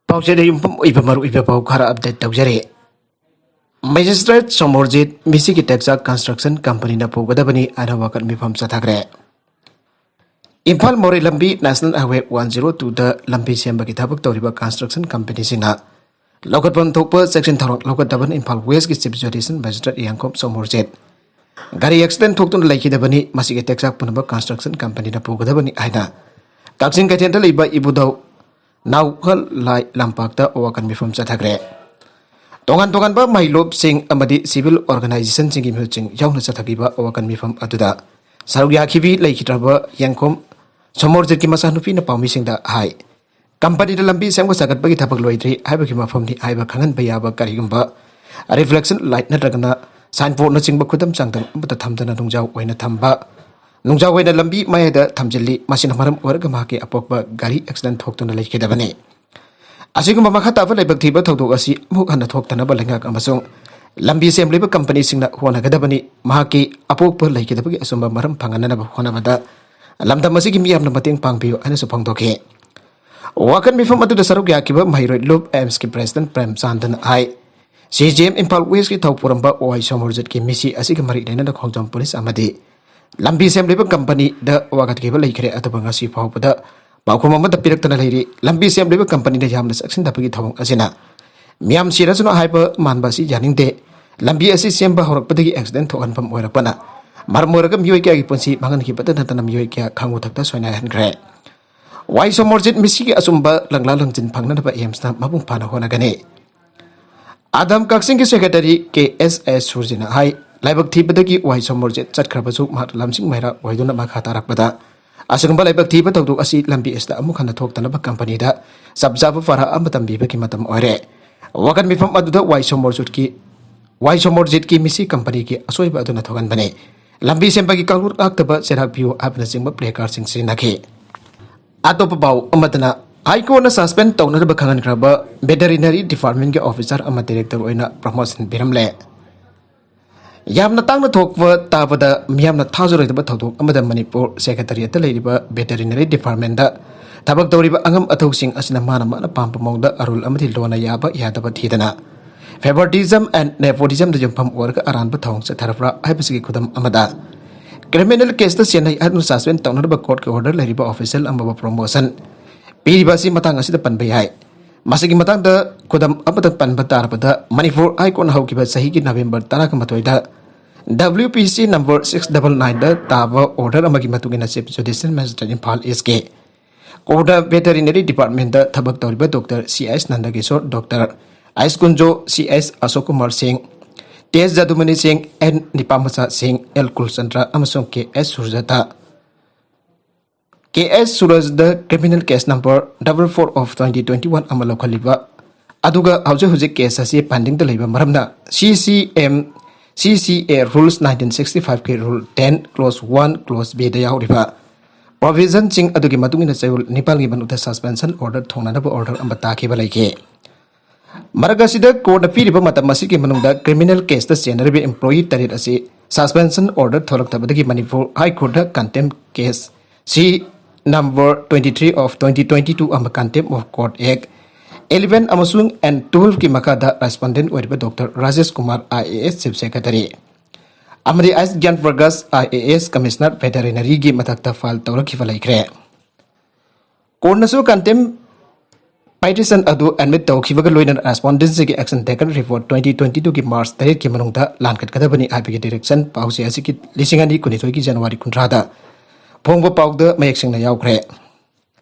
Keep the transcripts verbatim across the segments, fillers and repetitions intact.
ꯄꯥꯎꯆꯦꯗ ꯌꯨꯝꯐꯝ ꯑꯣꯏꯕ ꯃꯔꯨꯑꯣꯏꯕ ꯄꯥꯎ ꯈꯔ ꯑꯞꯗꯦꯠ ꯇꯧꯖꯔꯤ꯫ ꯃꯦꯖꯤꯁꯇ꯭ꯔꯦꯠ ꯁꯣꯃꯣꯔꯖꯤꯠ ꯃꯤꯁꯤꯒꯤ ꯇꯦꯛꯆꯥꯛ ꯀꯟꯁꯇ꯭ꯔꯛꯁꯟ ꯀꯝꯄꯅꯤꯅ ꯄꯨꯒꯗꯕꯅꯤ ꯍꯥꯏꯅ ꯋꯥꯀꯠ ꯃꯤꯐꯝ ꯆꯠꯊꯈ꯭ꯔꯦ꯫ ꯏꯝꯐꯥꯜ ꯃꯣꯔꯦ ꯂꯝꯕꯤ ꯅꯦꯁꯅꯦꯜ ꯍꯥꯏꯋꯦ ꯋꯥꯟ ꯖꯤꯔꯣ ꯇꯨꯗ ꯂꯝꯕꯤ ꯁꯦꯝꯕꯒꯤ ꯊꯕꯛ ꯇꯧꯔꯤꯕ ꯀꯟꯁꯇ꯭ꯔꯛꯁꯟ ꯀꯝꯄꯅꯤꯁꯤꯡꯅ ꯂꯧꯈꯠꯐꯝ ꯊꯣꯛꯄ ꯆꯦꯛꯁꯤꯟ ꯊꯧꯔꯥꯡ ꯂꯧꯈꯠꯇꯕꯅ ꯏꯝꯐꯥꯜ ꯋꯦꯁꯀꯤ ꯆꯤꯐ ꯖꯁꯇꯤꯁ ꯃꯦꯖꯤꯁꯇ꯭ꯔꯦꯠ ꯌꯦꯡꯈꯣꯝ ꯁꯣꯃꯣꯔꯖꯤꯠ ꯒꯥꯔꯤ ꯑꯦꯛꯁꯤꯗꯦꯟ ꯊꯣꯛꯇꯨꯅ ꯂꯩꯈꯤꯗꯕꯅꯤ꯫ ꯃꯁꯤꯒꯤ ꯇꯦꯛꯆꯥꯛ ꯄꯨꯝꯅꯃꯛ ꯀꯟꯁꯇ꯭ꯔꯛꯁꯟ ꯀꯝꯄꯅꯤꯅ ꯄꯨꯒꯗꯕꯅꯤ ꯍꯥꯏꯅ ꯀꯛꯆꯤꯡ ꯀꯩꯊꯦꯜꯗ ꯂꯩꯕ ꯏꯕꯨꯙꯧ ꯅꯥꯎꯈꯜ ꯂꯥꯏ ꯂꯝꯄꯥꯛꯇ ꯋꯥꯀꯠ ꯃꯤꯐꯝ ꯆꯠꯊꯈ꯭ꯔꯦ꯫ ꯇꯣꯉꯥꯟ ꯇꯣꯉꯥꯟꯕ ꯃꯍꯩꯂꯣꯞꯁꯤꯡ ꯑꯃꯗꯤ ꯁꯤꯚꯤꯜ ꯑꯣꯔꯒꯅꯥꯏꯖꯦꯁꯟꯁꯤꯡꯒꯤ ꯃꯤꯍꯨꯠꯁꯤꯡ ꯌꯥꯎꯅ ꯆꯠꯊꯈꯤꯕ ꯋꯥꯀꯠ ꯃꯤꯐꯝ ꯑꯗꯨꯗ ꯁꯔꯨꯛ ꯌꯥꯈꯤꯕꯤ ꯂꯩꯈꯤꯗ꯭ꯔꯕ ꯌꯦꯡꯈꯣꯝ ꯁꯣꯃꯣꯔꯖꯤꯠꯀꯤ ꯃꯆꯥꯅꯨꯄꯤꯅ ꯄꯥꯎꯃꯤꯁꯤꯡꯗ ꯍꯥꯏ, ꯀꯝꯄꯅꯤꯗ ꯂꯝꯕꯤ ꯁꯦꯝꯒꯠ ꯁꯥꯒꯠꯄꯒꯤ ꯊꯕꯛ ꯂꯣꯏꯗ꯭ꯔꯤ ꯍꯥꯏꯕꯒꯤ ꯃꯐꯝꯅꯤ ꯍꯥꯏꯕ ꯈꯪꯍꯟꯕ ꯌꯥꯕ ꯀꯔꯤꯒꯨꯝꯕ ꯔꯤꯐ꯭ꯂꯦꯛꯁꯟ ꯂꯥꯏꯠ ꯅꯠꯇ꯭ꯔꯒꯅ ꯁꯥꯏꯟꯕꯣꯔꯗꯅꯆꯤꯡꯕ ꯈꯨꯗꯝ ꯆꯥꯡꯗꯝ ꯑꯃꯠꯇ ꯊꯝꯗꯅ ꯅꯨꯡꯖꯥꯎ ꯑꯣꯏꯅ ꯊꯝꯕ, ꯅꯨꯡꯖꯥꯎ ꯑꯣꯏꯅ ꯂꯝꯕꯤ ꯃꯌꯥꯏꯗ ꯊꯝꯖꯤꯜꯂꯤ꯫ ꯃꯁꯤꯅ ꯃꯔꯝ ꯑꯣꯏꯔꯒ ꯃꯍꯥꯛꯀꯤ ꯑꯄꯣꯛꯄ ꯒꯥꯔꯤ ꯑꯦꯛꯁꯤꯗꯦꯟ ꯊꯣꯛꯇꯨꯅ ꯂꯩꯈꯤꯗꯕꯅꯤ꯫ ꯑꯁꯤꯒꯨꯝꯕ ꯃꯈꯥ ꯇꯥꯕ ꯂꯥꯏꯕꯛ ꯊꯤꯕ ꯊꯧꯗꯣꯛ ꯑꯁꯤ ꯑꯃꯨꯛ ꯍꯟꯅ ꯊꯣꯛꯇꯅꯕ ꯂꯩꯉꯥꯛ ꯑꯃꯁꯨꯡ ꯂꯝꯕꯤ ꯁꯦꯝꯂꯤꯕ ꯀꯝꯄꯅꯤꯁꯤꯡꯅ ꯍꯣꯠꯅꯒꯗꯕꯅꯤ꯫ ꯃꯍꯥꯛꯀꯤ ꯑꯄꯣꯛꯄ ꯂꯩꯈꯤꯗꯕꯒꯤ ꯑꯆꯨꯝꯕ ꯃꯔꯝ ꯐꯪꯍꯟꯅꯅꯕ ꯍꯣꯠꯅꯕꯗ ꯂꯝꯗꯝ ꯑꯁꯤꯒꯤ ꯃꯤꯌꯥꯝꯅ ꯃꯇꯦꯡ ꯄꯥꯡꯕꯤꯌꯨ ꯍꯥꯏꯅꯁꯨ ꯐꯣꯡꯗꯣꯛꯈꯤ꯫ ꯋꯥꯀꯠ ꯃꯤꯐꯝ ꯑꯗꯨꯗ ꯁꯔꯨꯛ ꯌꯥꯈꯤꯕ ꯃꯍꯩꯔꯣꯏ ꯂꯨꯞ ꯑꯦꯝꯁꯀꯤ ꯄ꯭ꯔꯦꯁꯤꯗꯦꯟꯠ ꯄ꯭ꯔꯦꯝꯆꯥꯟꯗꯅ ꯍꯥꯏ, ꯁꯤ ꯖꯤ ꯑꯦꯝ ꯏꯝꯐꯥꯜ ꯋꯦꯁꯀꯤ ꯊꯧ ꯄꯨꯔꯝꯕ ꯋꯥꯏ ꯁꯣꯃꯣꯔꯖꯤꯠꯀꯤ ꯃꯤꯁꯤ ꯑꯁꯤꯒ ꯃꯔꯤ ꯂꯩꯅꯅ ꯈꯣꯡꯖꯣꯝ ꯄꯨꯂꯤꯁ ꯑꯃꯗꯤ ꯂꯝꯕꯤ ꯁꯦꯝꯂꯤꯕ ꯀꯝꯄꯅꯤꯗ ꯋꯥꯀꯠꯈꯤꯕ ꯂꯩꯈ꯭ꯔꯦ, ꯑꯗꯨꯕꯨ ꯉꯁꯤ ꯐꯥꯎꯕꯗ ꯄꯥꯎꯈꯨꯝ ꯑꯃꯠꯇ ꯄꯤꯔꯛꯇꯅ ꯂꯩꯔꯤ꯫ ꯂꯝꯕꯤ ꯁꯦꯝꯂꯤꯕ ꯀꯝꯄꯅꯤꯅ ꯌꯥꯝꯅ ꯆꯦꯛꯁꯤꯟꯗꯕꯒꯤ ꯊꯧꯑꯣꯡ ꯑꯁꯤꯅ ꯃꯤꯌꯥꯝ ꯁꯤꯔꯁꯅꯨ ꯍꯥꯏꯕ ꯃꯥꯟꯕ ꯑꯁꯤ ꯌꯥꯅꯤꯡꯗꯦ꯫ ꯂꯝꯕꯤ ꯑꯁꯤ ꯁꯦꯝꯕ ꯍꯧꯔꯛꯄꯗꯒꯤ ꯑꯦꯛꯁꯤꯗꯦꯟꯠ ꯊꯣꯛꯍꯟꯐꯝ ꯑꯣꯏꯔꯛꯄꯅ ꯃꯔꯝ ꯑꯣꯏꯔꯒ ꯃꯤꯑꯣꯏ ꯀꯌꯥꯒꯤ ꯄꯨꯟꯁꯤ ꯃꯥꯡꯍꯟꯈꯤꯕꯇ ꯅꯠꯇꯅ ꯃꯤꯑꯣꯏ ꯀꯌꯥ ꯈꯥꯉꯨ ꯊꯛꯇ ꯁꯣꯏꯅꯥꯏꯍꯟꯈ꯭ꯔꯦ꯫ ꯋꯥꯏ ꯁꯣꯃꯣꯔꯖꯤꯠ ꯃꯤꯁꯤꯒꯤ ꯑꯆꯨꯝꯕ ꯂꯪꯂꯥ ꯂꯪꯖꯤꯟ ꯐꯪꯅꯅꯕ ꯑꯦꯝꯁꯅ ꯃꯄꯨꯡ ꯐꯥꯅ ꯍꯣꯠꯅꯒꯅꯤ꯫ ꯑꯗꯝ ꯀꯛꯆꯤꯡꯒꯤ ꯁꯦꯀ꯭ꯔꯦꯇꯔꯤ ꯀꯦ ꯑꯦꯁ ꯑꯦꯁ ꯁꯨꯔꯖꯤꯅ ꯍꯥꯏ, ꯂꯥꯏꯕꯛ ꯊꯤꯕꯗꯒꯤ ꯋꯥꯏ ꯁꯣꯃꯣꯔꯖꯤꯠ ꯆꯠꯈ꯭ꯔꯕꯁꯨ ꯃꯍꯥꯛ ꯂꯝꯖꯤꯡ ꯃꯩꯔꯥ ꯑꯣꯏꯗꯨꯅ ꯃꯈꯥ ꯇꯥꯔꯛꯄꯗ ꯑꯁꯤꯒꯨꯝꯕ ꯂꯥꯏꯕꯛ ꯊꯤꯕ ꯊꯧꯗꯣꯛ ꯑꯁꯤ ꯂꯝꯕꯤ ꯑꯁꯤꯗ ꯑꯃꯨꯛ ꯍꯟꯅ ꯊꯣꯛꯇꯅꯕ ꯀꯝꯄꯅꯤꯗ ꯆꯞ ꯆꯥꯕ ꯄꯔꯥ ꯑꯃ ꯇꯝꯕꯤꯕꯒꯤ ꯃꯇꯝ ꯑꯣꯏꯔꯦ꯫ ꯋꯥꯀꯠ ꯃꯤꯐꯝ ꯑꯗꯨꯗ ꯋꯥꯏ ꯁꯣꯃꯣꯔꯖꯤꯠꯀꯤ, ꯋꯥꯏ ꯁꯣꯃꯣꯔꯖꯤꯠꯀꯤ ꯃꯤꯁꯤ ꯀꯝꯄꯅꯤꯒꯤ ꯑꯁꯣꯏꯕ ꯑꯗꯨꯅ ꯊꯣꯛꯍꯟꯕꯅꯤ꯫ ꯂꯝꯕꯤ ꯁꯦꯝꯕꯒꯤ ꯀꯥꯡꯂꯨꯞ ꯉꯥꯛꯇꯕ ꯆꯩꯔꯥꯛ ꯄꯤꯌꯨ ꯍꯥꯏꯕꯅꯆꯤꯡꯕ ꯄ꯭ꯂꯦ ꯀꯥꯔꯗꯁꯤꯡ ꯁꯤꯖꯤꯟꯅꯈꯤ꯫ ꯑꯇꯣꯞꯄ ꯄꯥꯎ ꯑꯃꯗꯅ, ꯍꯥꯏ ꯀꯣꯔꯠꯅ ꯁꯁꯄꯦꯟ ꯇꯧꯅꯅꯕ ꯈꯪꯍꯟꯈ꯭ꯔꯕ ꯚꯦꯇꯔꯤꯅꯔꯤ ꯗꯤꯄꯥꯔꯠꯃꯦꯟꯒꯤ ꯑꯣꯐꯤꯁꯥꯔ ꯑꯃ ꯗꯤꯔꯦꯛꯇꯔ ꯑꯣꯏꯅ ꯄ꯭ꯔꯃꯣꯁꯟ ꯄꯤꯔꯝꯂꯦ꯫ ꯌꯥꯝꯅ ꯇꯥꯡꯅ ꯊꯣꯛꯄ ꯇꯥꯕꯗ ꯃꯤꯌꯥꯝꯅ ꯊꯥꯖꯔꯣꯏꯗꯕ ꯊꯧꯗꯣꯛ ꯑꯃꯗ ꯃꯅꯤꯄꯨꯔ ꯁꯦꯀ꯭ꯔꯦꯇꯔꯤꯌꯦꯠꯇ ꯂꯩꯔꯤꯕ ꯚꯦꯇꯔꯤꯅꯔꯤ ꯗꯤꯄꯥꯔꯠꯃꯦꯟꯗ ꯊꯕꯛ ꯇꯧꯔꯤꯕ ꯑꯉꯝ ꯑꯊꯧꯁꯤꯡ ꯑꯁꯤꯅ ꯃꯥꯅ ꯃꯥꯅ ꯄꯥꯝꯕ ꯃꯑꯣꯡꯗ ꯑꯔꯨꯜ ꯑꯃꯗꯤ ꯂꯣꯟꯅ ꯌꯥꯕ ꯌꯥꯗꯕ ꯊꯤꯗꯅ favoritism and nepotismꯗ ꯌꯨꯝꯐꯝ ꯑꯣꯏꯔꯒ ꯑꯔꯥꯟꯕ ꯊꯧꯑꯣꯡ ꯆꯠꯊꯔꯕ꯭ꯔꯥ ꯍꯥꯏꯕꯁꯤꯒꯤ ꯈꯨꯗꯝ ꯑꯃꯗ, criminal caseꯇ ꯆꯦꯟꯅꯩ ꯍꯥꯏꯗꯨꯅ suspend ꯇꯧꯅꯔꯤꯕ courtꯀꯤ order ꯂꯩꯔꯤꯕ official ꯑꯃꯕꯨ promotion ꯄꯤꯔꯤꯕ ꯑꯁꯤ ꯃꯇꯥꯡ ꯑꯁꯤꯗ ꯄꯟꯕ ꯌꯥꯏ꯫ ꯃꯁꯤꯒꯤ ꯃꯇꯥꯡꯗ ꯈꯨꯗꯝ ꯑꯃꯗ ꯄꯟꯕ ꯇꯥꯔꯕꯗ, ꯃꯅꯤꯄꯨꯔ High Courtꯅ ꯍꯧꯈꯤꯕ ꯆꯍꯤꯒꯤ November ꯇꯔꯥꯒ ꯃꯥꯊꯣꯏꯗ W P C number six double nineꯗ ꯇꯥꯕ order ꯑꯃꯒꯤ ꯃꯇꯨꯡ ꯏꯟꯅ Chief Judicial Magistrate Imphal Eastꯀꯤ courtꯇ Veterinary Departmentꯇ ꯊꯕꯛ ꯇꯧꯔꯤꯕ Doctor C S ꯅꯟꯗꯀꯤꯁꯣꯔ, Doctor S Kunjo, C S ꯑꯁꯣꯛ ꯀꯨꯃꯥꯔ ꯁꯤꯡ, T S ꯖꯥꯗꯨꯃꯅꯤ ꯁꯤꯡ, N ꯅꯤꯄꯥꯃꯆꯥ ꯁꯤꯡ, L ꯀꯨꯜꯆꯟꯗ꯭ꯔ ꯑꯃꯁꯨꯡ K S ꯁꯨꯔꯖꯇ, K S ꯁꯨꯔꯖꯗ criminal case number double four of twenty twenty one ꯑꯃ ꯂꯧꯈꯠꯂꯤꯕ, ꯑꯗꯨꯒ ꯍꯧꯖꯤꯛ ꯍꯧꯖꯤꯛ case ꯑꯁꯤ pendingꯗ ꯂꯩꯕ ꯃꯔꯝꯅ, C C M, C C A rules nineteen sixty fiveꯀꯤ rule ten clause one clause Bꯗ ꯌꯥꯎꯔꯤꯕ provisionꯁꯤꯡ ꯑꯗꯨꯒꯤ ꯃꯇꯨꯡ ꯏꯟꯅ ꯆꯌꯣꯜ ꯅꯤꯄꯥꯜꯒꯤ ꯃꯅꯨꯡꯗ suspension order ꯊꯣꯡꯅꯅꯕ order ꯑꯃ ꯇꯥꯈꯤꯕ ꯂꯩꯈꯤ꯫ ꯃꯔꯛ ꯑꯁꯤꯗ courtꯅ ꯄꯤꯔꯤꯕ ꯃꯇꯝ ꯑꯁꯤꯒꯤ ꯃꯅꯨꯡꯗ criminal caseꯇ ꯆꯦꯟꯅꯔꯤꯕ employee ꯇꯔꯦꯠ ꯑꯁꯤ suspension order ꯊꯣꯛꯂꯛꯇꯕꯗꯒꯤ Manipur High Courtꯇ contempt case C number twenty three of twenty twenty two ꯑꯃ Contempt of Court Act eleven ꯑꯃꯁꯨꯡ N twelveꯀꯤ ꯃꯈꯥꯗ respondent ꯑꯣꯏꯔꯤꯕ Doctor Rajesh Kumar, I A S Chief Secretary, ꯑꯃꯗꯤ S ꯒ꯭ꯌꯥꯟ Prakash, I A S Commissioner Veterinaryꯒꯤ ꯃꯊꯛꯇ file ꯇꯧꯔꯛꯈꯤꯕ ꯂꯩꯈ꯭ꯔꯦ꯫ Courtꯅꯁꯨ contempt petition ꯑꯗꯨ admit ꯇꯧꯈꯤꯕꯒ ꯂꯣꯏꯅꯅ respondentꯁꯤꯡꯒꯤ action taken report twenty twenty twoꯒꯤ March ꯇꯔꯦꯠꯀꯤ ꯃꯅꯨꯡꯗ ꯂꯥꯟꯈꯠꯀꯗꯕꯅꯤ ꯍꯥꯏꯕꯒꯤ direction ꯄꯥꯎꯆꯦ ꯑꯁꯤꯒꯤ ꯂꯤꯁꯤꯡ ꯑꯅꯤ ꯀꯨꯟꯅꯤꯊꯣꯏꯒꯤ January ꯀꯨꯟꯊ꯭ꯔꯥꯗ ꯐꯣꯡꯕ ꯄꯥꯎꯗ ꯃꯌꯦꯛ ꯁꯦꯡꯅ ꯌꯥꯎꯈ꯭ꯔꯦ꯫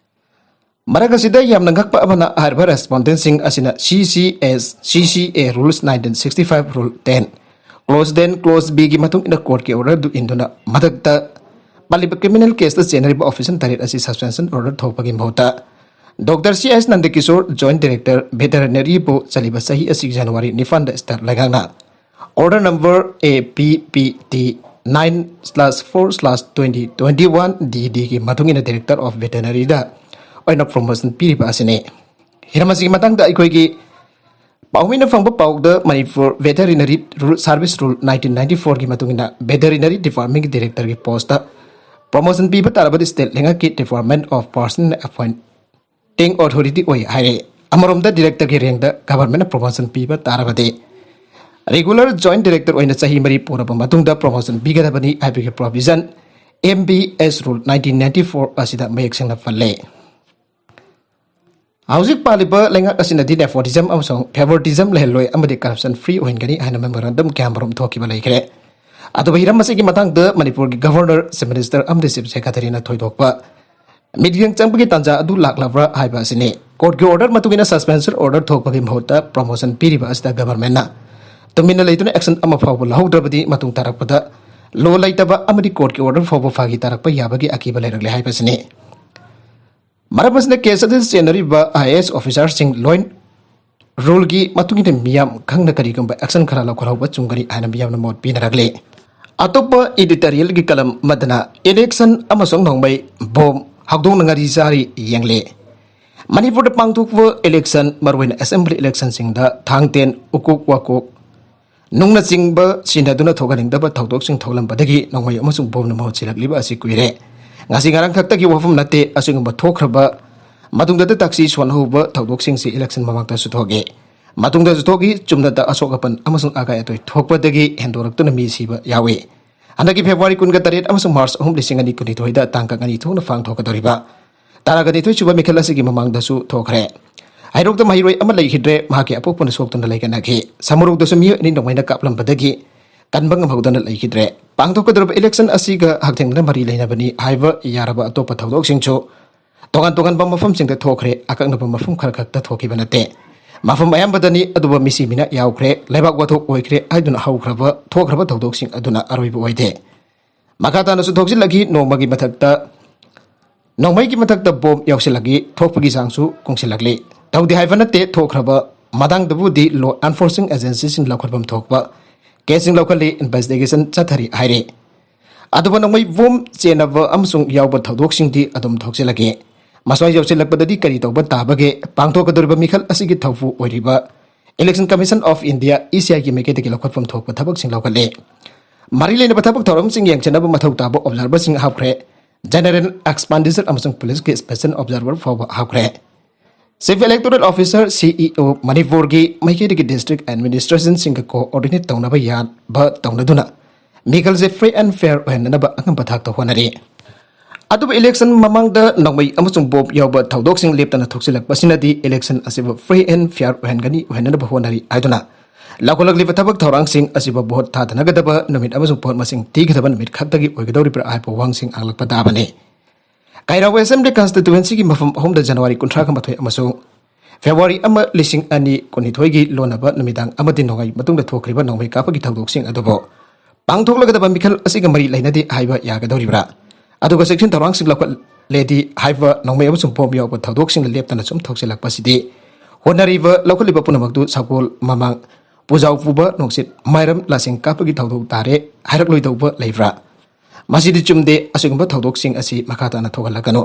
ꯃꯔꯛ ꯑꯁꯤꯗ ꯌꯥꯝꯅ ꯉꯛꯄ ꯑꯃꯅ, ꯍꯥꯏꯔꯤꯕ respondentꯁꯤꯡ ꯑꯁꯤꯅ C C S, C C A rules nineteen sixty five rule ten, clause ten clause Bꯒꯤ ꯃꯇꯨꯡ ꯏꯟꯅ courtꯀꯤ order ꯑꯗꯨ ꯏꯟꯗꯨꯅ ꯃꯊꯛꯇ ꯄꯜꯂꯤꯕ criminal caseꯇ ꯆꯦꯟꯅꯔꯤꯕ official ꯇꯔꯦꯠ ꯑꯁꯤ suspension order ꯊꯣꯛꯄꯒꯤ ꯃꯍꯨꯠꯇ Doctor C S ꯅꯟꯗꯀꯤꯁꯣꯔ, Joint Director Veterinaryꯕꯨ ꯆꯠꯂꯤꯕ ꯆꯍꯤ ꯑꯁꯤꯒꯤ January ꯅꯤꯄꯥꯟꯗ state ꯂꯩꯉꯥꯛꯅ order number A P P T nine slash four slash twenty twenty one D Dꯒꯤ ꯃꯇꯨꯡ ꯏꯟꯅ Director of Veterinaryꯗ ꯑꯣꯏꯅ promotion ꯄꯤꯔꯤꯕ ꯑꯁꯤꯅꯤ꯫ ꯍꯤꯔꯝ ꯑꯁꯤꯒꯤ ꯃꯇꯥꯡꯗ ꯑꯩꯈꯣꯏꯒꯤ ꯄꯥꯎꯃꯤꯅ ꯐꯪꯕ ꯄꯥꯎꯗ, Manipur Veterinary Rule, Service Rule nineteen ninety fourꯒꯤ ꯃꯇꯨꯡ ꯏꯟꯅ Veterinary Departmentꯀꯤ Directorꯒꯤ postꯇ Promotion ꯄꯤꯕ ꯇꯥꯔꯕꯗꯤ state ꯂꯩꯉꯥꯛꯀꯤ Department of Personnel Appointing Authority ꯑꯣꯏ ꯍꯥꯏꯔꯦ꯫ ꯑꯃꯔꯣꯝꯗ directorꯒꯤ rankꯇ governmentꯅ promotion ꯄꯤꯕ ꯇꯥꯔꯕꯗꯤ regular joint director ꯑꯣꯏꯅ ꯆꯍꯤ ꯃꯔꯤ ꯄꯨꯔꯕ ꯃꯇꯨꯡꯗ promotion ꯄꯤꯒꯗꯕꯅꯤ ꯍꯥꯏꯕꯒꯤ provision M B S rule nineteen ninety four ꯑꯁꯤꯗ ꯃꯌꯦꯛ ꯁꯦꯡꯅ ꯄꯜꯂꯦ꯫ ꯍꯧꯖꯤꯛ ꯄꯥꯜꯂꯤꯕ ꯂꯩꯉꯥꯛ ꯑꯁꯤꯅꯗꯤ nepotism ꯑꯃꯁꯨꯡ favoritism ꯂꯩꯍꯜꯂꯣꯏ ꯑꯃꯗꯤ corruption free ꯑꯣꯏꯍꯟꯒꯅꯤ ꯍꯥꯏꯅ memorandum ꯀꯌꯥꯃꯔꯨꯝ ꯊꯣꯛꯈꯤꯕ ꯂꯩꯈ꯭ꯔꯦ꯫ ꯑꯗꯨꯕꯨ ꯍꯤꯔꯝ ꯑꯁꯤꯒꯤ ꯃꯇꯥꯡꯗ ꯃꯅꯤꯄꯨꯔꯒꯤ governor, chief minister ꯑꯃꯗꯤ chief secretaryꯅ ꯊꯣꯏꯗꯣꯛꯄ ꯃꯤꯠꯌꯦꯡ ꯆꯪꯕꯒꯤ ꯇꯥꯟꯖꯥ ꯑꯗꯨ ꯂꯥꯛꯂꯕ꯭ꯔꯥ ꯍꯥꯏꯕ ꯑꯁꯤꯅꯤ꯫ Courtꯀꯤ order ꯃꯇꯨꯡ ꯏꯟꯅ suspension order ꯊꯣꯛꯄꯒꯤ ꯃꯍꯨꯠꯇ promotion ꯄꯤꯔꯤꯕ ꯑꯁꯤꯗ governmentꯅ ꯇꯨꯃꯤꯟꯅ ꯂꯩꯗꯨꯅ action ꯑꯃ ꯐꯥꯎꯕ ꯂꯧꯍꯧꯗ꯭ꯔꯕꯗꯤ ꯃꯇꯨꯡ ꯇꯥꯔꯛꯄꯗ law ꯂꯩꯇꯕ ꯑꯃꯗꯤ courtꯀꯤ order ꯐꯥꯎꯕ ꯐꯥꯒꯤ ꯇꯥꯔꯛꯄ ꯌꯥꯕꯒꯤ ꯑꯀꯤꯕ ꯂꯩꯔꯛꯂꯦ ꯍꯥꯏꯕꯁꯤꯅꯤ꯫ ꯃꯔꯝ ꯑꯁꯤꯅ case ꯑꯗꯨꯗ ꯆꯦꯟꯅꯔꯤꯕ I A S officerꯁꯤꯡ ꯂꯣꯏ ruleꯒꯤ ꯃꯇꯨꯡ ꯏꯟꯅ ꯃꯤꯌꯥꯝ ꯈꯪꯅ ꯀꯔꯤꯒꯨꯝꯕ action ꯈꯔ ꯂꯧꯈꯠꯍꯧꯕ ꯆꯨꯝꯒꯅꯤ ꯍꯥꯏꯅ ꯃꯤꯌꯥꯝꯅ ꯃꯣꯠ ꯄꯤꯅꯔꯛꯂꯤ꯫ ꯑꯇꯣꯞꯄ editorialꯒꯤ column ꯑꯃꯗꯅ election ꯑꯃꯁꯨꯡ ꯅꯣꯡꯃꯩ bomb ꯍꯧꯗꯣꯡꯅ ꯉꯥꯔꯤ ꯆꯥꯔꯤ ꯌꯦꯡꯂꯤ꯫ ꯃꯅꯤꯄꯨꯔꯗ ꯄꯥꯡꯊꯣꯛꯄ election, ꯃꯔꯨꯑꯣꯏꯅ assembly electionꯁꯤꯡꯗ ꯊꯥꯡ ꯇꯦꯟ, ꯎꯀꯣꯛ ꯋꯥꯀꯣꯛ, ꯅꯨꯡꯅꯆꯤꯡꯕ ꯁꯤꯟꯅꯗꯨꯅ ꯊꯣꯛꯍꯟꯅꯤꯡꯗꯕ ꯊꯧꯗꯣꯛꯁꯤꯡ ꯊꯣꯛꯂꯝꯕꯗꯒꯤ ꯅꯣꯡꯃꯩ ꯑꯃꯁꯨꯡ bomꯅ ꯃꯍꯨꯠ ꯁꯤꯜꯂꯛꯂꯤꯕ ꯑꯁꯤ ꯀꯨꯏꯔꯦ꯫ ꯉꯁꯤ ꯉꯔꯥꯡ ꯈꯛꯇꯒꯤ ꯋꯥꯐꯝ ꯅꯠꯇꯦ꯫ ꯑꯁꯤꯒꯨꯝꯕ ꯊꯣꯛꯈ꯭ꯔꯕ ꯃꯇꯨꯡꯗ ꯇꯥꯛꯁꯤ ꯁꯣꯟꯍꯧꯕ ꯊꯧꯗꯣꯛꯁꯤꯡꯁꯤ election ꯃꯃꯥꯡꯗꯁꯨ ꯊꯣꯛꯏ꯫ ꯃꯇꯨꯡꯗꯁꯨ ꯊꯣꯛꯏ꯫ ꯆꯨꯝꯅꯇ ꯑꯁꯣꯛ ꯑꯄꯟ ꯑꯃꯁꯨꯡ ꯑꯀꯥꯏ ꯑꯇꯣꯏ ꯊꯣꯛꯄꯗꯒꯤ ꯍꯦꯟꯗꯣꯔꯛꯇꯨꯅ ꯃꯤ ꯁꯤꯕ ꯌꯥꯎꯏ꯫ ꯍꯟꯗꯛꯀꯤ February ꯀꯨꯟꯒ ꯇꯔꯦꯠ ꯑꯃꯁꯨꯡ March ꯑꯍꯨꯝ, ꯂꯤꯁꯤꯡ ꯑꯅꯤ ꯀꯨꯟꯅꯤꯊꯣꯏꯗ ꯇꯥꯡꯀꯛ ꯑꯅꯤ ꯊꯣꯛꯅ ꯄꯥꯡꯊꯣꯛꯀꯗꯧꯔꯤꯕ ꯇꯔꯥꯒ ꯅꯤꯊꯣꯏ ꯁꯨꯕ ꯃꯤꯈꯜ ꯑꯁꯤꯒꯤ ꯃꯃꯥꯡꯗꯁꯨ ꯊꯣꯛꯈ꯭ꯔꯦ꯫ ꯍꯩꯔꯣꯛꯇ ꯃꯍꯩꯔꯣꯏ ꯑꯃ ꯂꯩꯈꯤꯗ꯭ꯔꯦ, ꯃꯍꯥꯛꯀꯤ ꯑꯄꯣꯛꯄꯅ ꯁꯣꯛꯇꯨꯅ ꯂꯩꯀꯠꯅꯈꯤ꯫ ꯁꯃꯨꯔꯣꯛꯇꯁꯨ ꯃꯤꯑꯣꯏ ꯑꯅꯤ ꯅꯣꯡꯃꯩꯅ ꯀꯥꯞꯂꯝꯕꯗꯒꯤ ꯀꯟꯕ ꯉꯝꯍꯧꯗꯅ ꯂꯩꯈꯤꯗ꯭ꯔꯦ꯫ ꯄꯥꯡꯊꯣꯛꯀꯗꯧꯔꯤꯕ election ꯑꯁꯤꯒ ꯍꯛꯊꯦꯡꯅꯅ ꯃꯔꯤ ꯂꯩꯅꯕꯅꯤ ꯍꯥꯏꯕ ꯌꯥꯔꯕ ꯑꯇꯣꯞꯄ ꯊꯧꯗꯣꯛꯁꯤꯡꯁꯨ ꯇꯣꯉꯥꯟ ꯇꯣꯉꯥꯟꯕ ꯃꯐꯝꯁꯤꯡꯗ ꯊꯣꯛꯈ꯭ꯔꯦ꯫ ꯑꯀꯛꯅꯕ ꯃꯐꯝ ꯈꯔ ꯈꯛꯇ ꯊꯣꯛꯈꯤꯕ ꯅꯠꯇꯦ꯫ ꯃꯐꯝ ꯑꯌꯥꯝꯕꯗꯅꯤ꯫ ꯑꯗꯨꯕꯨ ꯃꯤꯁꯤ ꯃꯤꯅ ꯌꯥꯎꯈ꯭ꯔꯦ꯫ ꯂꯩꯕꯥꯛ ꯋꯥꯊꯣꯛ ꯑꯣꯏꯈ꯭ꯔꯦ ꯍꯥꯏꯗꯨꯅ ꯍꯧꯈ꯭ꯔꯕ, ꯊꯣꯛꯈ꯭ꯔꯕ ꯊꯧꯗꯣꯛꯁꯤꯡ ꯑꯗꯨꯅ ꯑꯔꯣꯏꯕ ꯑꯣꯏꯗꯦ꯫ ꯃꯈꯥ ꯇꯥꯅꯁꯨ ꯊꯣꯛꯆꯤꯜꯂꯛꯈꯤ꯫ ꯅꯣꯡꯃꯒꯤ ꯃꯊꯛꯇ, ꯅꯣꯡꯃꯩꯒꯤ ꯃꯊꯛꯇ bomb ꯌꯥꯎꯁꯤꯜꯂꯛꯈꯤ꯫ ꯊꯣꯛꯄꯒꯤ ꯆꯥꯡꯁꯨ ꯀꯨꯡꯁꯤꯜꯂꯛꯂꯤ꯫ ꯇꯧꯗꯦ ꯍꯥꯏꯕ ꯅꯠꯇꯦ, ꯊꯣꯛꯈ꯭ꯔꯕ ꯃꯇꯥꯡꯗꯕꯨꯗꯤ law enforcing agencyꯁꯤꯡ ꯂꯧꯈꯠꯐꯝ ꯊꯣꯛꯄ caseꯁꯤꯡ ꯂꯧꯈꯠꯂꯤ, investigation ꯆꯠꯊꯔꯤ ꯍꯥꯏꯔꯤ꯫ ꯑꯗꯨꯕꯨ ꯅꯣꯡꯃꯩ bomb ꯆꯦꯟꯅꯕ ꯑꯃꯁꯨꯡ ꯌꯥꯎꯕ ꯊꯧꯗꯣꯛꯁꯤꯡꯗꯤ ꯑꯗꯨꯝ ꯊꯣꯛꯆꯤꯜꯂꯛꯏ꯫ ꯃꯁ꯭ꯋꯥꯏ ꯌꯧꯁꯤꯜꯂꯛꯄꯗꯗꯤ ꯀꯔꯤ ꯇꯧꯕ ꯇꯥꯕꯒꯦ? ꯄꯥꯡꯊꯣꯛꯀꯗꯧꯔꯤꯕ ꯃꯤꯈꯜ ꯑꯁꯤꯒꯤ ꯊꯧꯄꯨ ꯑꯣꯏꯔꯤꯕ Election Commission of India, E C Iꯒꯤ ꯃꯥꯏꯀꯩꯗꯒꯤ ꯂꯧꯈꯠꯐꯝ ꯊꯣꯛꯄ ꯊꯕꯛꯁꯤꯡ ꯂꯧꯈꯠꯂꯤ꯫ ꯃꯔꯤ ꯂꯩꯅꯕ ꯊꯕꯛ ꯊꯧꯔꯝꯁꯤꯡ ꯌꯦꯡꯁꯤꯟꯅꯕ ꯃꯊꯧ ꯇꯥꯕ ꯑꯣꯕꯖꯥꯔꯚꯔꯁꯤꯡ ꯍꯥꯞꯈ꯭ꯔꯦ꯫ ꯖꯦꯅꯔꯦꯜ ꯑꯦꯛꯁꯄꯦꯟꯗꯤꯆꯔ ꯑꯃꯁꯨꯡ ꯄꯨꯂꯤꯁꯀꯤ ꯁ꯭ꯄꯦꯁꯦꯜ ꯑꯣꯕꯖꯥꯔꯚꯔ ꯐꯥꯎꯕ ꯍꯥꯞꯈ꯭ꯔꯦ꯫ ꯆꯤꯐ ꯏꯂꯦꯛꯇꯣꯔꯦꯜ ꯑꯣꯐꯤꯁꯥꯔ, ꯁꯤ ꯏ ꯑꯣ, ꯃꯅꯤꯄꯨꯔꯒꯤ ꯃꯥꯏꯀꯩꯗꯒꯤ ꯗꯤꯁꯇ꯭ꯔꯤꯛ ꯑꯦꯗꯃꯤꯅꯤꯁꯇ꯭ꯔꯦꯁꯟꯁꯤꯡꯒ ꯀꯣꯑꯣꯔꯗꯤꯅꯦꯠ ꯇꯧꯅꯕ ꯌꯥꯕ ꯇꯧꯅꯗꯨꯅ ꯃꯤꯈꯜꯁꯦ ꯐ꯭ꯔꯤ ꯑꯦꯟ ꯐꯦꯌꯔ ꯑꯣꯏꯍꯟꯅꯅꯕ ꯑꯉꯝꯕ ꯊꯥꯛꯇ ꯍꯣꯠꯅꯔꯤ꯫ ꯑꯗꯨꯕꯨ ꯏꯂꯦꯛꯁꯟ ꯃꯃꯥꯡꯗ ꯅꯣꯡꯃꯩ ꯑꯃꯁꯨꯡ ꯕꯣꯝ ꯌꯥꯎꯕ ꯊꯧꯗꯣꯛꯁꯤꯡ ꯂꯦꯞꯇꯅ ꯊꯣꯛꯆꯤꯜꯂꯛꯄꯁꯤꯅꯗꯤ ꯏꯂꯦꯛꯁꯟ ꯑꯁꯤꯕꯨ ꯐ꯭ꯔꯤ ꯑꯦꯟ ꯐꯦꯌꯔ ꯑꯣꯏꯍꯟꯒꯅꯤ, ꯑꯣꯏꯍꯟꯅꯕ ꯍꯣꯠꯅꯔꯤ ꯍꯥꯏꯗꯨꯅ ꯂꯧꯈꯠꯂꯛꯂꯤꯕ ꯊꯕꯛ ꯊꯧꯔꯥꯡꯁꯤꯡ ꯑꯁꯤꯕꯨ ꯚꯣꯠ ꯊꯥꯗꯅꯒꯗꯕ ꯅꯨꯃꯤꯠ ꯑꯃꯁꯨꯡ ꯚꯣꯠ ꯃꯁꯤꯡ ꯊꯤꯒꯗꯕ ꯅꯨꯃꯤꯠ ꯈꯛꯇꯒꯤ ꯑꯣꯏꯒꯗꯧꯔꯤꯕ꯭ꯔꯥ ꯍꯥꯏꯕ ꯋꯥꯍꯪꯁꯤꯡ ꯍꯪꯂꯛꯄ ꯇꯥꯕꯅꯤ꯫ ꯀꯩꯔꯥꯎ ꯑꯦꯁꯦꯝꯕ꯭ꯂꯤ ꯀꯟꯁꯇꯤꯇ꯭ꯋꯦꯟꯁꯤꯒꯤ ꯃꯐꯝ ꯑꯍꯨꯝꯗ ꯖꯅꯋꯥꯔꯤ ꯀꯨꯟꯊ꯭ꯔꯥꯒ ꯃꯥꯊꯣꯏ ꯑꯃꯁꯨꯡ ꯐꯦꯕ꯭ꯔꯨꯋꯥꯔꯤ ꯑꯃ, ꯂꯤꯁꯤꯡ ꯑꯅꯤ ꯀꯨꯟꯅꯤꯊꯣꯏꯒꯤ ꯂꯣꯟꯅꯕ ꯅꯨꯃꯤꯗꯥꯡ ꯑꯃꯗꯤ ꯅꯣꯡꯃꯩ ꯃꯇꯨꯡꯗ ꯊꯣꯛꯈ꯭ꯔꯤꯕ ꯅꯣꯡꯃꯩ ꯀꯥꯞꯄꯒꯤ ꯊꯧꯗꯣꯛꯁꯤꯡ ꯑꯗꯨꯕꯨ ꯄꯥꯡꯊꯣꯛꯂꯒꯗꯕ ꯃꯤꯈꯜ ꯑꯁꯤꯒ ꯃꯔꯤ ꯂꯩꯅꯗꯦ ꯍꯥꯏꯕ ꯌꯥꯒꯗꯧꯔꯤꯕ꯭ꯔꯥ? ꯑꯗꯨꯒ ꯆꯦꯛꯁꯤꯟ ꯊꯧꯔꯥꯡꯁꯤꯡ ꯂꯧꯈꯠꯂꯦꯗꯤ ꯍꯥꯏꯕ ꯅꯣꯡꯃꯩ ꯑꯃꯁꯨꯡ ꯕꯣꯝ ꯌꯥꯎꯕ ꯊꯧꯗꯣꯛꯁꯤꯡꯅ ꯂꯦꯞꯇꯅ ꯁꯨꯝ ꯊꯣꯛꯆꯤꯜꯂꯛꯄꯁꯤꯗꯤ ꯍꯣꯠꯅꯔꯤꯕ ꯂꯧꯈꯠꯂꯤꯕ ꯄꯨꯝꯅꯃꯛꯇꯨ ꯁꯒꯣꯜ ꯃꯃꯥꯡ ꯄꯨꯖꯥꯎ ꯄꯨꯕ ꯅꯨꯡꯁꯤꯠ ꯃꯥꯏꯔꯝ ꯂꯥꯁꯤꯡ ꯀꯥꯞꯄꯒꯤ ꯊꯧꯗꯣꯛ ꯇꯥꯔꯦ ꯍꯥꯏꯔꯛꯂꯣꯏꯗꯧꯕ ꯂꯩꯕ꯭ꯔꯥ? ꯃꯁꯤꯗꯤ ꯆꯨꯝꯗꯦ꯫ ꯑꯁꯤꯒꯨꯝꯕ ꯊꯧꯗꯣꯛꯁꯤꯡ ꯑꯁꯤ ꯃꯈꯥ ꯇꯥꯅ ꯊꯣꯛꯍꯜꯂꯛꯀꯅꯨ꯫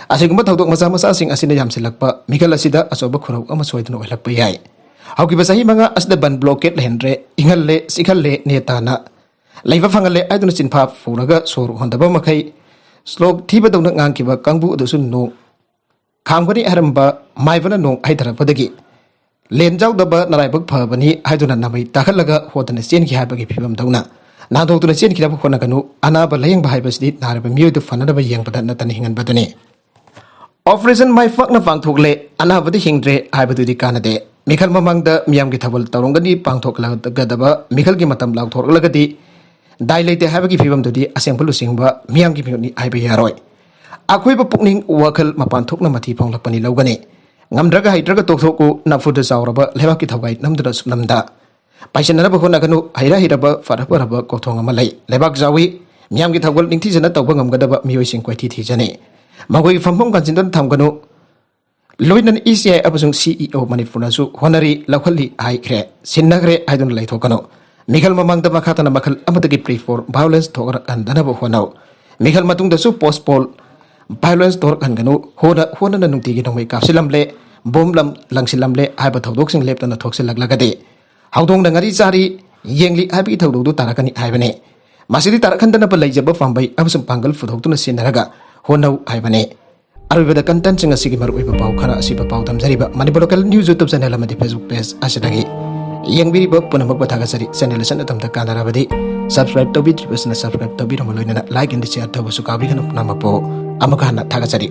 ꯑꯁꯤꯒꯨꯝꯕ ꯊꯧꯗꯣꯛ ꯃꯆꯥ ꯃꯆꯥꯁꯤꯡ ꯑꯁꯤꯅ ꯌꯥꯝꯁꯤꯜꯂꯛꯄ ꯃꯤꯈꯜ ꯑꯁꯤꯗ ꯑꯆꯧꯕ ꯈꯨꯔꯧ ꯑꯃ ꯁꯣꯏꯗꯅ ꯑꯣꯏꯍꯜꯂꯛꯄ ꯌꯥꯏ꯫ ꯍꯧꯈꯤꯕ ꯆꯍꯤ ꯃꯉꯥ ꯑꯁꯤꯗ ꯕꯟ ꯕ꯭ꯂꯣꯀꯦꯠ ꯂꯩꯍꯟꯗ꯭ꯔꯦ, ꯏꯪꯍꯜꯂꯦ, ꯆꯤꯛꯍꯜꯂꯦ, ꯅꯦꯇꯥꯅ ꯂꯩꯕ ꯐꯪꯍꯜꯂꯦ ꯍꯥꯏꯗꯨꯅ ꯆꯤꯟꯐꯥ ꯄꯨꯔꯒ ꯁꯣꯔ ꯍꯣꯟꯗꯕ ꯃꯈꯩ ꯁ꯭ꯂꯣꯛ ꯊꯤꯕꯗꯧꯅ ꯉꯥꯡꯈꯤꯕ ꯀꯥꯡꯕꯨ ꯑꯗꯨꯁꯨ ꯅꯣꯡ ꯈꯥꯡꯕꯅꯤ ꯍꯥꯏꯔꯝꯕ ꯃꯥꯏꯕꯅ ꯅꯣꯡ ꯍꯩꯊꯔꯛꯄꯗꯒꯤ ꯂꯦꯟꯖꯥꯎꯗꯕ ꯅꯔꯥꯏꯕꯛ ꯐꯕꯅꯤ ꯍꯥꯏꯗꯨꯅ ꯅꯥꯃꯩ ꯇꯥꯈꯠꯂꯒ ꯍꯣꯗꯅ ꯆꯦꯟꯈꯤ ꯍꯥꯏꯕꯒꯤ ꯐꯤꯕꯝꯗꯧꯅ ꯅꯥꯟꯊꯣꯛꯇꯨꯅ ꯆꯦꯟꯈꯤꯅꯕ ꯍꯣꯠꯅꯒꯅꯨ꯫ ꯑꯅꯥꯕ ꯂꯥꯌꯦꯡꯕ ꯍꯥꯏꯕꯁꯤꯗꯤ ꯅꯥꯔꯕ ꯃꯤꯑꯣꯏꯗꯨ ꯐꯅꯅꯕ ꯌꯦꯡꯕꯗ ꯅꯠꯇꯅ ꯍꯤꯡꯍꯟꯕꯗꯨꯅꯤ꯫ ꯑꯣꯄꯔꯦꯁꯟ ꯃꯥꯏ ꯄꯥꯛꯅ ꯄꯥꯡꯊꯣꯛꯂꯦ, ꯑꯅꯥꯕꯗꯤ ꯍꯤꯡꯗ꯭ꯔꯦ ꯍꯥꯏꯕꯗꯨꯗꯤ ꯀꯥꯟꯅꯗꯦ꯫ ꯃꯤꯈꯜ ꯃꯃꯥꯡꯗ ꯃꯤꯌꯥꯝꯒꯤ ꯊꯧꯒꯜ ꯇꯧꯔꯝꯒꯅꯤ, ꯄꯥꯡꯊꯣꯛꯂꯒꯗꯕ ꯃꯤꯈꯜꯒꯤ ꯃꯇꯝ ꯂꯥꯎꯊꯣꯔꯛꯂꯒꯗꯤ ꯗꯥꯏ ꯂꯩꯇꯦ ꯍꯥꯏꯕꯒꯤ ꯐꯤꯕꯝꯗꯨꯗꯤ ꯑꯁꯦꯡꯕ ꯂꯨꯆꯤꯡꯕ ꯃꯤꯌꯥꯝꯒꯤ ꯃꯤꯍꯨꯠꯅꯤ ꯍꯥꯏꯕ ꯌꯥꯔꯣꯏ꯫ ꯑꯩꯈꯣꯏꯕꯨ ꯄꯨꯛꯅꯤꯡ ꯋꯥꯈꯜ ꯃꯄꯥꯟ ꯊꯣꯛꯅ ꯃꯊꯤ ꯐꯣꯡꯂꯛꯄꯅꯤ ꯂꯧꯒꯅꯤ꯫ ꯉꯝꯗ꯭ꯔꯒ ꯍꯩꯇ꯭ꯔꯒ ꯇꯣꯛꯊꯣꯛꯎ, ꯅꯐꯨꯗ ꯆꯥꯎꯔꯕ ꯂꯩꯕꯥꯛꯀꯤ ꯊꯧꯒꯥꯏ ꯅꯝꯗꯨꯅ ꯁꯨꯞꯅꯝꯗ ꯄꯥꯏꯁꯤꯟꯅꯅꯕ ꯍꯣꯠꯅꯒꯅꯨ꯫ ꯍꯩꯔ ꯍꯩꯔꯕ, ꯐꯔ ꯐꯔꯕ ꯀꯣꯛꯊꯣꯡ ꯑꯃ ꯂꯩ꯫ ꯂꯩꯕꯥꯛ ꯆꯥꯎꯏ, ꯃꯤꯌꯥꯝꯒꯤ ꯊꯧꯒꯜ ꯅꯤꯡꯊꯤꯖꯅ ꯇꯧꯕ ꯉꯝꯒꯗꯕ ꯃꯤꯑꯣꯏꯁꯤꯡ ꯀꯣꯏꯊꯤ ꯊꯤꯖꯅꯤ꯫ ꯃꯈꯣꯏꯒꯤ ꯐꯝꯐꯝ ꯀꯟꯁꯤꯟꯗꯨꯅ ꯊꯝꯒꯅꯨ꯫ ꯂꯣꯏꯅꯅ ꯏ ꯁꯤ ꯑꯥꯏ ꯑꯃꯁꯨꯡ ꯁꯤ ꯏ ꯑꯣ ꯃꯅꯤꯄꯨꯔꯅꯁꯨ ꯍꯣꯠꯅꯔꯤ, ꯂꯧꯈꯠꯂꯤ ꯍꯥꯏꯈ꯭ꯔꯦ, ꯁꯤꯟꯅꯈ꯭ꯔꯦ ꯍꯥꯏꯗꯨꯅ ꯂꯩꯊꯣꯛꯀꯅꯨ꯫ ꯃꯤꯈꯜ ꯃꯃꯥꯡꯗ ꯃꯈꯥ ꯇꯥꯅ ꯃꯈꯜ ꯑꯃꯠꯇꯒꯤ ꯄ꯭ꯔꯤ ꯐꯣꯔ ꯚꯥꯏꯑꯣꯂꯦꯟꯁ ꯊꯣꯛꯍꯟꯗꯅꯕ ꯍꯣꯠꯅꯧ꯫ ꯃꯤꯈꯜ ꯃꯇꯨꯡꯗꯁꯨ ꯄꯣꯁ ꯄꯣꯜ ꯚꯥꯏꯑꯣꯂꯦꯟꯁ ꯊꯣꯛꯍꯟꯒꯅꯨ꯫ ꯍꯣꯅ-, ꯍꯣꯅꯅ ꯅꯨꯡꯇꯤꯒꯤ ꯅꯣꯡꯃꯩ ꯀꯥꯞꯁꯤꯜꯂꯝꯂꯦ, ꯕꯣꯝ ꯂꯪ-, ꯂꯪꯁꯤꯜꯂꯝꯂꯦ ꯍꯥꯏꯕ ꯊꯧꯗꯣꯛꯁꯤꯡ ꯂꯦꯞꯇꯅ ꯊꯣꯛꯁꯤꯜꯂꯛꯂꯒꯗꯤ ꯍꯧꯗꯣꯡꯅ ꯉꯥꯔꯤ ꯆꯥꯔꯤ, ꯌꯦꯡꯂꯤ ꯍꯥꯏꯕꯒꯤ ꯊꯧꯗꯣꯛꯇꯨ ꯇꯥꯔꯛꯀꯅꯤ ꯍꯥꯏꯕꯅꯤ꯫ ꯃꯁꯤꯗꯤ ꯇꯥꯔꯛ ꯍꯟꯗꯅꯕ ꯂꯩꯖꯕ ꯄꯥꯝꯕꯩ ꯑꯃꯁꯨꯡ ꯄꯥꯡꯒꯜ ꯄꯨꯊꯣꯛꯇꯨꯅ ꯁꯤꯖꯤꯟꯅꯔꯒ ꯍꯣꯠꯅꯧ ꯍꯥꯏꯕꯅꯤ꯫ ꯑꯔꯣꯏꯕꯗ content ꯁꯤꯡ ꯑꯁꯤꯒꯤ ꯃꯔꯨꯑꯣꯏꯕ ꯄꯥꯎ ꯈꯔ ꯑꯁꯤꯕ ꯄꯥꯎꯗꯝꯖꯔꯤꯕ Manipur Local News YouTube channel ꯑꯃꯗꯤ Facebook page ꯑꯁꯤꯗꯒꯤ꯫ ꯌꯦꯡꯕꯤꯔꯤꯕ ꯄꯨꯝꯅꯃꯛꯄꯨ ꯊꯥꯒꯠꯆꯔꯤ꯫ Channel ꯑꯁꯤꯅ ꯑꯗꯣꯝꯗ ꯀꯥꯟꯅꯔꯕꯗꯤ subscribe ꯇꯧꯕꯤꯗ꯭ꯔꯤꯕꯁꯤꯅ subscribe ꯇꯧꯕꯤꯔꯝꯕ ꯂꯣꯏꯅꯅ like and share ꯇꯧꯕꯁꯨ ꯀꯥꯎꯕꯤꯒꯅꯨ꯫ ꯄꯨꯝꯅꯃꯛꯄꯨ ꯑꯃꯨꯛꯀ ꯍꯟꯅ ꯊꯥꯒꯠꯆꯔꯤ꯫